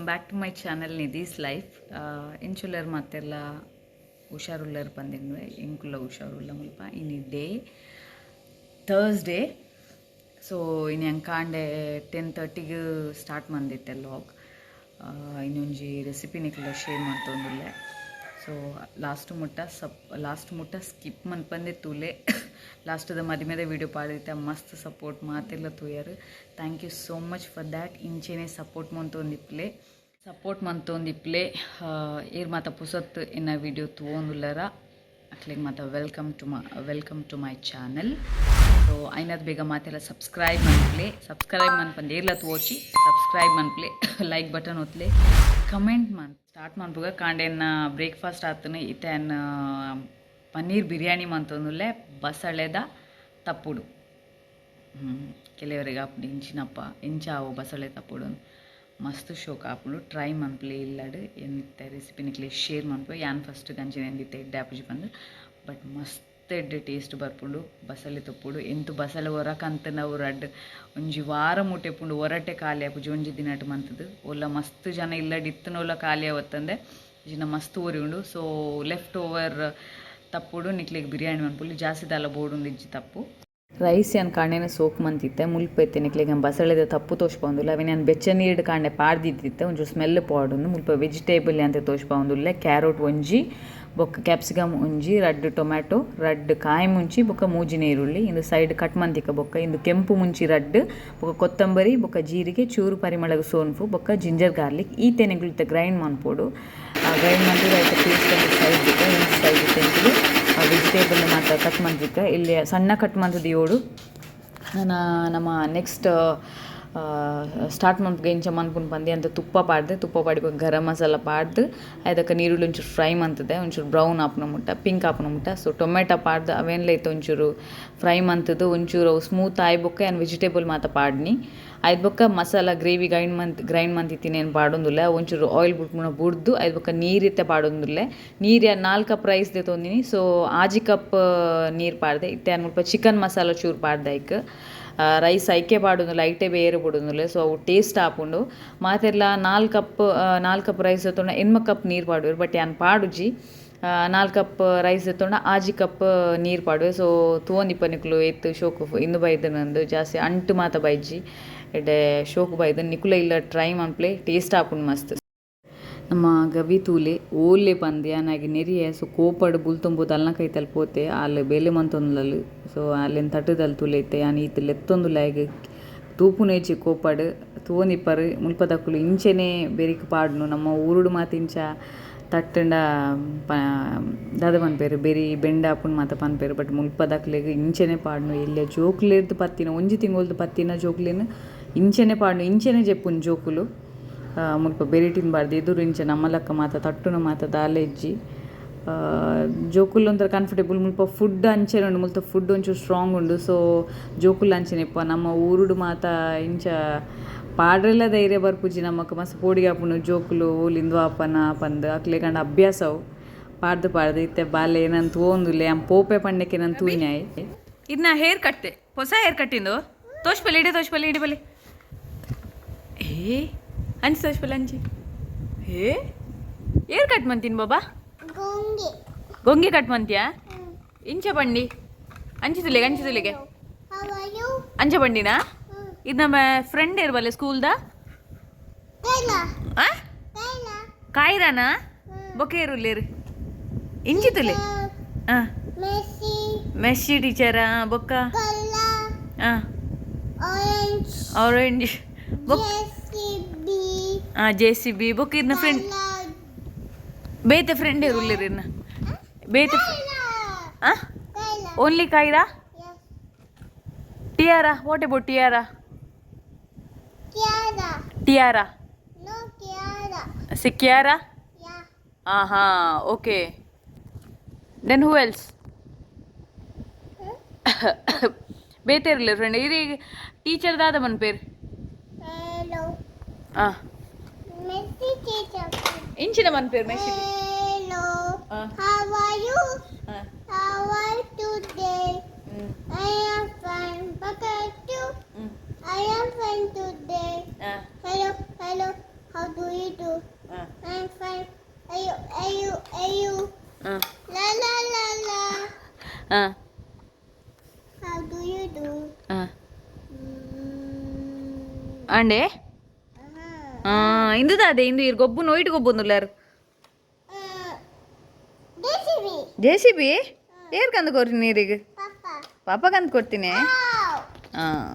Welcome back to my channel Nidhi's life. ಎಂಚುಲ್ಲರ್ ಮಾತೆರ್ಲ? ಹುಷಾರುಲ್ಲರ್ ಪಂದಿನ್ವೆ. ಎಂಕುಲ್ಲ ಹುಷಾರುಲ್ಲ ಮುಲ್ಪ. ಇನಿ ಡೇ ಥರ್ಸ್ಡೇ. ಸೊ ಇನಿ ಅಂಕಾಂಡೆ 10:30ಗೆ ಸ್ಟಾರ್ಟ್ ಮಂದಿತ್ತೆ ವ್ಲಾಗ್. ಇನ್ನೊಂಜಿ ರೆಸಿಪಿ ನಿಕ್ಲ ಶೇರ್ ಮಂತೊಂದುಲ್ಲೆ. ಸೊ ಲಾಸ್ಟ್ ಮುಟ್ಟ ಸ್ಕಿಪ್ ಮನ್ಪಂದೆ ತೂಲೆ. ಲಾಸ್ಟದ ಮದಿಮೆದ ವೀಡಿಯೋ ಪಾಡಿತ್ತೆ. ಮಸ್ತ್ ಸಪೋರ್ಟ್ ಮಾತೆಲ್ಲ ತೂಯರ್. Thank you so much for that. ಇಂಚೆನೆ support ಮಂತೊಂದಿಪ್ಲೆ, ಸಪೋರ್ಟ್ ಮಂತೊಂದಿಪ್ಲೆ. ಏರ್ ಮಾತ ಪುಸತ್ ಎನ್ನ ವೀಡಿಯೋ ತೂವೊಂದುಲ್ಲರ, ಅಕ್ಲೆಗ್ ಮಾತ welcome to my channel. So ಐನದ್ ಬೇಗ ಮಾತೆಲ್ಲ ಸಬ್ಸ್ಕ್ರೈಬ್ ಮನ್ಪ್ಲೆ. ಸಬ್ಸ್ಕ್ರೈಬ್ ಮನ್ಪಂದು ಏರ್ಲ ತೋಚಿ, ಸಬ್ಸ್ಕ್ರೈಬ್ ಮನ್ಪ್ಲೆ, ಲೈಕ್ ಬಟನ್ ಒತ್ಲೆ, ಕಮೆಂಟ್ ಮನ್. ಸ್ಟಾರ್ಟ್ ಮನ್ಪುಗ. ಕಾಂಡೆನ ಬ್ರೇಕ್ಫಾಸ್ಟ್ ಆತನ. ಇತ್ತೆ ಪನ್ನೀರ್ ಬಿರಿಯಾನಿ ಮಂತೊಂದುಲ್ಲೆ, ಬಸಳೆದ ತಪ್ಪುಡು. ಕೆಲವರಿಗೆ ಆಪುಂಡು, ಇಂಚಿನಪ್ಪ ಎಂಚ ಆವು ಬಸಳೆ ತಪ್ಪುಡು? ಮಸ್ತ್ ಶೋಕ್ ಆಪುಂಡು. ಟ್ರೈ ಮನ್ಪ್ಲೆ ಇಲ್ಲಡ್. ಎಂತ ರೆಸಿಪಿ ನಿಕ್ಲೆ ಶೇರ್ ಮನ್ಪು. ಯಾನ್ ಫಸ್ಟ್ ಗಂಜಿನ ಎಂದಿತ್ತೆ, ಎಡ್ಡೆ ಆಪುಜಿ ಪಂದ್. ಬಟ್ ಮಸ್ತ್ ಎಡ್ಡೆ ಟೇಸ್ಟ್ ಬರ್ಪುಂಡು ಬಸಳೆ ತಪ್ಪುಡು. ಎಂತು ಬಸಳೆ ಒರಕಂತನವು ರಡ್ಡ್ ಒಂಜಿ ವಾರ ಮುಟ್ಟೆಪುಂಡು, ಒರಟೆ ಖಾಲಿ ಆಪುಜಿ. ಒಂಜಿ ದಿನಟ್ ಮಂತದು ಒಲ್ಲ ಮಸ್ತ್ ಜನ ಇಲ್ಲಡ್ ಇತ್ತನೋಲ ಖಾಲಿ ಆವತ್ತಂದೆ ಜಿನ ಮಸ್ತ್ ಒರಿ ಉಂಡು. ಸೊ ಲೆಫ್ಟ್ ಓವರ್ ತಪ್ಪುಡು ನಿಕ್ಲೆಗ್ ಬಿರಿಯಾನಿ ಮನ್ಪುಲಿ. ಜಾಸ್ತಿ ದಾಲ ಬೋಡುಂದು ಇಜ್ಜಿ. ತಪ್ಪು ರೈಸ್ ಯಾನ್ ಕಾಂಡೆನ ಸೋಕ್ ಮಂತಿತ್ತೆ. ಮುಲ್ಪ ಇತ್ತೆ ನಿಕ್ಲೆಗ್ ಬಸಳೆದ ತಪ್ಪು ತೋಜ್ಪಾವೊಂದುಲ್ಲ. ಅವೆನ್ ಯಾನ್ ಬೆಚ್ಚ ನೀರ್ಡ್ ಕಾಂಡೆ ಪಾಡ್ದಿತ್ತಿತ್ತೆ, ಒಂಚೂರು ಸ್ಮೆಲ್ ಪಾಡೊಂದು. ಮುಲ್ಪ ವೆಜಿಟೇಬಲ್ ಅಂತ ತೋಜ್ಪಾವೊಂದುಲ್ಲೆ. ಕ್ಯಾರೋಟ್ ಒಂಜಿ, ಬೊಕ್ಕ ಕ್ಯಾಪ್ಸಿಕಮ್ ಒಂಜಿ, ರಡ್ಡ್ ಟೊಮ್ಯಾಟೊ, ರಡ್ಡ್ ಕಾಯಿ ಮುಂಚಿ, ಬೊಕ್ಕ ಮೂಜಿ ನೀರುಳ್ಳಿ. ಇಂದು ಸೈಡ್ ಕಟ್ ಮಂತಿಕ. ಬೊಕ್ಕ ಇಂದು ಕೆಂಪು ಮುಂಚಿ ರಡ್ಡ್, ಬೊಕ್ಕ ಕೊತ್ತಂಬರಿ, ಬೊಕ್ಕ ಜೀರಿಗೆ, ಚೂರು ಪರಿಮಳಗ್ ಸೋನ್ಫು, ಬೊಕ್ಕ ಜಿಂಜರ್ ಗಾರ್ಲಿಕ್. ಈ ತೆನೆಗಳು ಗ್ರೈಂಡ್ ಮನ್ಪೊಡು. ಗ್ರೈಂಡ್ ಮಂತುದು ಐತ ಪೇಸ್ಟ್ ಸೈಡ್ ಒಂಜಿ ಸೈಡ್ ತೆಂಕುಲು ವೆಜಿಟೇಬಲ್ ಮಾತ ಕಟ್ ಮಂತಿಕ್ಕ. ಇಲ್ಲಿ ಸಣ್ಣ ಕಟ್ ಮಂತುದು ಏಳು. ನನ್ನ ನಮ್ಮ ನೆಕ್ಸ್ಟ್ ಸ್ಟಾರ್ಟ್ ಮನ್ಪುಗ. ಇಂಚ ಮನ್ಪುನು ಪಂದು ಅಂತ ತುಪ್ಪ ಪಾಡ್ದೆ. ತುಪ್ಪ ಪಾಡಿ ಗರಂ ಮಸಾಲ ಪಾಡ್ದು, ಅದಕ್ಕೆ ನೀರುಳ್ಳಿ ಒಂಚೂರು ಫ್ರೈ ಮಂತದೆ, ಒಂಚೂರು ಬ್ರೌನ್ ಆಪುನ ಮುಟ್ಟ, ಪಿಂಕ್ ಆಪುನ ಮುಟ್ಟ. ಸೊ ಟೊಮೆಟೊ ಪಾಡ್ದು ಅವೇನ್ಲ ಇತ್ತು ಒಂಚೂರು ಫ್ರೈ ಮಂತದು, ಒಂಚೂರು ಅವು ಸ್ಮೂತ್ ಆಯ್ ಬೊಕ್ಕ ಯಾನ್ ವೆಜಿಟೇಬಲ್ ಮಾತ ಪಾಡ್ನಿ. ಐದು ಬೊಕ್ಕ ಮಸಾಲ ಗ್ರೇವಿ ಗ್ರೈಂಡ್ ಮಂತ್ ಗ್ರೈಂಡ್ ಮಂತಿತ್ತೀನಿ ಏನು ಪಾಡೊಂದುಲ್ಲೆ. ಒಂಚೂರು ಆಯಿಲ್ ಬುಡ್ಪುನ ಬುಡ್ದು, ಐದು ಬೊಕ್ಕ ನೀರಿತ್ತೆ ಪಾಡೊಂದುಲ್ಲೆ. ನೀರು ಯಾನ್ 4 ಕಪ್ ರೈಸ್ ದೆತೊಂದಿನಿ. ಸೊ 6 ಕಪ್ ನೀರು ಪಾಡ್ದೆ. ಇತ್ತೆ ಯಾನ್ ಮುಲ್ಪ ಚಿಕನ್ ಮಸಾಲ ಚೂರು ಪಾಡ್ದೆ. ಐಕ್ ರೈಸ್ ಐಕೆ ಪಾಡೊಂದುಲ್ಲ, ಐಟೆ ಬೇರೆ ಬುಡೊಂದುಲ್ಲೆ. ಸೊ ಅವು ಟೇಸ್ಟ್ ಆಪುಂಡು. ಮಾತೆರ್ಲ 4 ಕಪ್ ರೈಸ್ ದೆತೊಂಡ 8 ಕಪ್ ನೀರು ಪಾಡುವೆರ್. ಬಟ್ ಯಾನ್ ಪಾಡುಜಿ. 4 ಕಪ್ ರೈಸ್ ದೆತೊಂಡ 6 ಕಪ್ ನೀರು ಪಾಡುವೆ. ಸೊ ತೂವೊಂದಿಪ್ಪ ನಿಕುಲು ಏತ್ ಶೋಕು ಇಂದು ಬೈದನಂದು. ಜಾಸ್ತಿ ಅಂಟು ಮಾತ ಬೈಜಿ, ಎಡ್ಡೆ ಶೋಕು ಬೈದು. ನಿಕುಲ ಇಲ್ಲ ಟ್ರೈ ಮನ್ಪ್ಲೆ, ಟೇಸ್ಟ್ ಆಪುಂಡು ಮಸ್ತ್. ನಮ್ಮ ಗವಿ ತೂಲೆ ಓಲೆ ಪಂದ್ ಯಾನಾಗಿ ನೆರಿಯೆ. ಸೊ ಕೋಪಡ್ ಬುಲ್ತೊಂಬುದು ಅಲ್ನ ಕೈತಲ್ ಪೋತೆ. ಆಲ್ ಬೇಲೆ ಮಂತೊಂದುಲ್ಲಲ್. ಸೊ ಅಲ್ಲೆನ್ ತಟ್ಟುದಲ್ ತೂಲೆ. ಇತ್ತೆ ಯಾನ್ ಈತ್ ಲೆತ್ತೊಂದುಲ್ಲ, ಆಯಗ್ ತೂಪುನೇಜಿ ಕೋಪಡ್. ತೂವೊಂದಿಪ್ಪರು. ಮುಲ್ಪದಕುಲು ಇಂಚೆನೆ ಬೆರಿಕ್ ಪಾಡ್ನು. ನಮ್ಮ ಊರುಡು ಮಾತ ಇಂಚ ತಟ್ಟುಂಡ ಪ ದಾದ ಪನ್ಪೆರ್, ಬೆರಿ ಬೆಂಡ ಆಪುಂಡು ಮಾತ ಪನ್ಪೆರ್. ಬಟ್ ಮುಲ್ಪದಕ್ಲೆಗ್ ಇಂಚೆನೆ ಪಾಡ್ನು. ಎಲ್ಯ ಜೋಕುಲೆರ್ದ್ ಪತ್ತಿನ, ಒಂಜಿ ತಿಂಗೊಲ್ದು ಪತ್ತಿನ ಜೋಕುಲೆನ್ ಇಂಚೆನೆ ಪಾಡ್ನು, ಇಂಚೆನೆ ಜೆಪ್ಪುನು ಜೋಕುಲು. ಮುಲ್ಪ ಬೆರಿಟಿನ್ ಬಾರ್ದು ಎದುರು ಇಂಚ ನಮ್ಮಲಕ್ಕ ಮಾತ ತಟ್ಟುನ ಮಾತ ದಾಲ ಇಜ್ಜಿ. ಜೋಕುಲು ಒಂಥರ ಕಂಫರ್ಟೇಬಲ್. ಮುಲ್ಪ ಫುಡ್ ಅಂಚೆನೆ ಉಂಡು. ಮುಲ್ಪ ಫುಡ್ ಒಂಚೂರು ಸ್ಟ್ರಾಂಗ್ ಉಂಡು. ಸೊ ಜೋಕುಲು ಅಂಚೆನೆ ಇಪ್ಪ. ನಮ್ಮ ಊರುಡು ಮಾತ ಇಂಚ ಪಾಡ್ರೆಲ ಧೈರ್ಯ ಬರ್ಪುಜಿ ನಮಕ್. ಮಸ್ತ್ ಪೋಡಿಗೆ ಆಪುಂಡು, ಜೋಕುಲು ಓಲು ಇಂದು ಆಪನ ಪಂದ್. ಅಕ್ಲೆಗ್ ಅಭ್ಯಾಸ ಅವು ಪಾಡ್ದು ಪಾಡ್ದು. ಇತ್ತೆ ಬಾಲೆ ಏನನ್ ತೂವೊಂದುಲ್ಲೆ. ಯಾನ್ ಪೋಪೆ ಪಂಡೆಕ್ಕೆ ನನ್ ತೂಯಿನಾಯ್. ಇದನ್ನ ಹೇರ್ ಕಟ್ತೆ, ಹೊಸ ಹೇರ್ ಕಟ್ಟಿಂದು ತೋಷ್ಪಲ್ಲಿ ಇಡಿ, ತೋಷ್ಪಲ್ಲಿ ಇಡಿ ಬಲ್ಲಿ. ಏ ಅಂಚಿ ತೋಷ್ಪಲ್ಲಿ ಅಂಚಿ. ಏ ಏರ್ ಕಟ್ ಮಂತೀನಿ ಬಾಬಾ? ಗೊಂಗೆ. ಗೊಂಗೆ ಕಟ್ ಮಂತಿಯಾ? ಇಂಚ ಬಂಡಿ, ಅಂಚಿ ತುಲೆಗೆ, ಅಂಚಿ ತುಲೆಗೆ. How are you? ಅಂಚ ಬಂಡಿನಾ? ಇದು ನಮ್ಮ ಫ್ರೆಂಡ್ ಇರ್ಬಲ್ಲ ಸ್ಕೂಲ್ದ. Kayla. ಆ? Kayla. ಕಾಯ್ರಾನಾ? ಬೊಕೇರುಲ್ಲೇರು ಇಂಚಿ ತುಲೆ. ಹಾಂ. Messi. Messi ಟೀಚರಾ? ಬೊಕ್ಕ? Kala. ಹಾಂ. Orange. Orange ಬೊಕ್ JCB. ಹಾಂ, ಜೆಸಿಬಿ. ಬೊಕ್ಕ ಇದನ್ನ ಫ್ರೆಂಡ್? Kala. ಬೇತೆ ಫ್ರೆಂಡ್ ಇರುಲ್ಲೇರು ಇನ್ನ ಬೇತೆ? Kayla. ಹಾಂ. Kayla. Only Kaira? Yes. Tiara? What about Tiara? Kiara. Tiara. No Kiara. C Kiara. Yeah. ಹಾಂ ಹಾಂ, ಓಕೆ. Then who else? ಬೇತೆ ಇರಲಿ ಫ್ರೆಂಡ್ ಇರಿ. ಟೀಚರ್ ದಾದ ಮನ್ಪೇರು? Hello. ಹಾಂ. Messi teacher. ಇಂಚಿನ ಮನ್ಪೇರು ಮೆಶಿ? Hello. How are you? ಹಾಂ. How are you today? I am fine. But you? Hmm. I am fine today. ಹಾಂ. Hello, hello. How do you do? I'm fine. Ayo, ayo, ayo. La la la la. ಹಾಂ. How do you do? ಹಾಂ. Mm. ಅಂಡೆ. Uh-huh. ಇಂದು ಅದೇ ಇಂದು ಇರ್ ಗೊಬ್ಬು ನೋಯ್ಟ್ ಗೊಬ್ಬೊಂದುಲ್ಲಾರು. JCB. J C B ಏರ್ ಕಂದು ಕೊರ್ರಿ ನೀರಿಗೆ? Papa. ಪಾಪ ಕಂದು ಕೊಡ್ತೀನಿ. How? ಹಾಂ.